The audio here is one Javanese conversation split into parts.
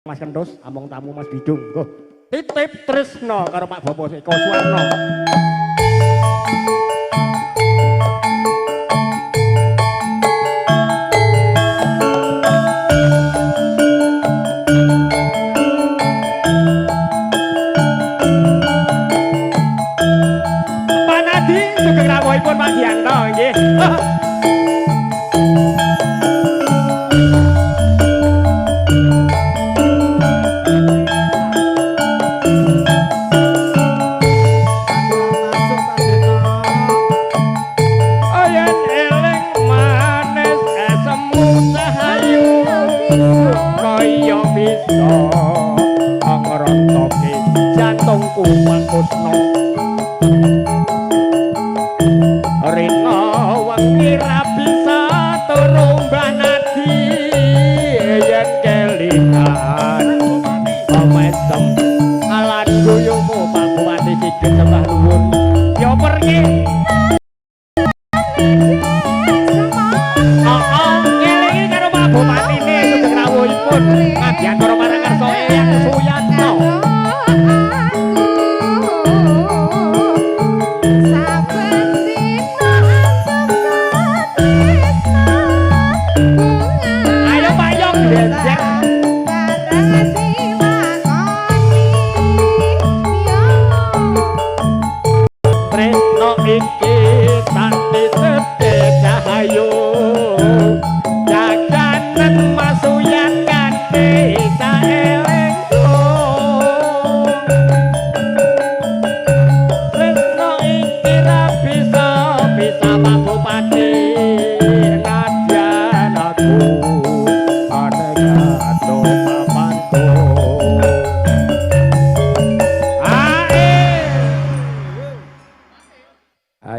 Mas Kentus, among tamu Mas Bidung. Go. Titip tresno karo Pak Bapak Eko Suwarno. Pak Nadi sugeng rawuhipun Pak Gianto nggih. Ayen eling manis esemu cahayu kaya bisa ngrotake jantungku Pak Kusno. Rina wengi ra bisa turu Mbah Nadi yen kelingan mesem alan guyumu Pak Bupati Sigit sembah nuwun. Ya pergi. Oh, ngelingi karo Pak Bupatine sugeng rawuhipun Ngadiantara marang karsa Eyang Suyatno. Ayo Pak Yong glejek. Tresno iki tak titipke cahayu jaganen Mas Suyat kanthi saelengku. Tresno iki ra bisa bisa Pak Bupati nadyan aku anegado papanku. Ae.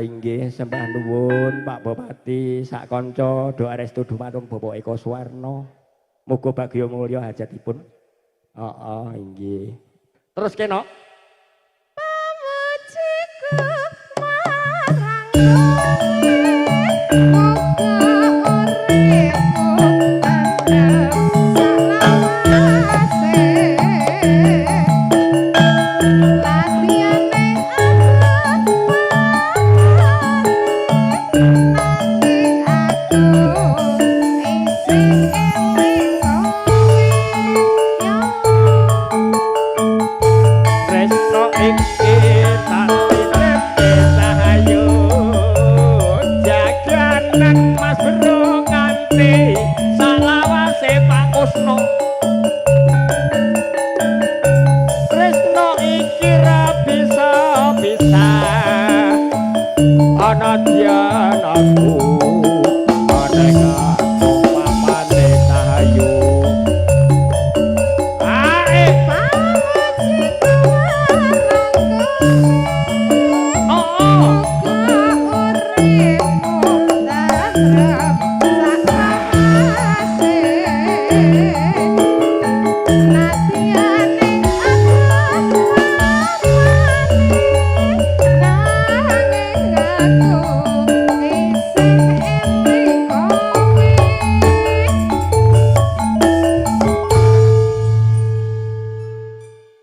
Inggih sembah nuwun Pak Bupati sak kanca doa restu dumateng Bapak Eko Suwarno. Muga bagya mulya hajatipun. Heeh, inggih. Terus kena Pamujiku marang kowe, muga uripmu tentrem salawase. Latihane aku nanging aku isih eling kowe yo. Tresno iki tak titipke cahayu jaganan Mas Bro kanthi salawase Pak Kusno. Tresno iki ra bisa bisa anadyan aku anegado papane cahayu. Ae. Pamujiku marang kowe, Oh. muga uripmu tentrem salawase. Nadyane aku nanging aku isih eling kowe.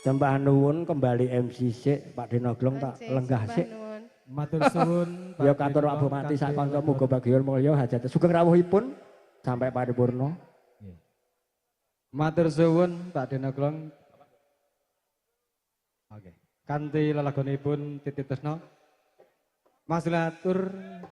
Sembah nuwun kembali MC sik Pak Denoglong tak lenggah sik. Matur suwun Ya katur Pak Bupati sak kanca muga bagya mulya hajate. Sugeng rawuhipun sampai paripurna. Matur suwun Pak Denoglong. Oke. Kanthi lelagonipun Titip Tresno. Mas Latur.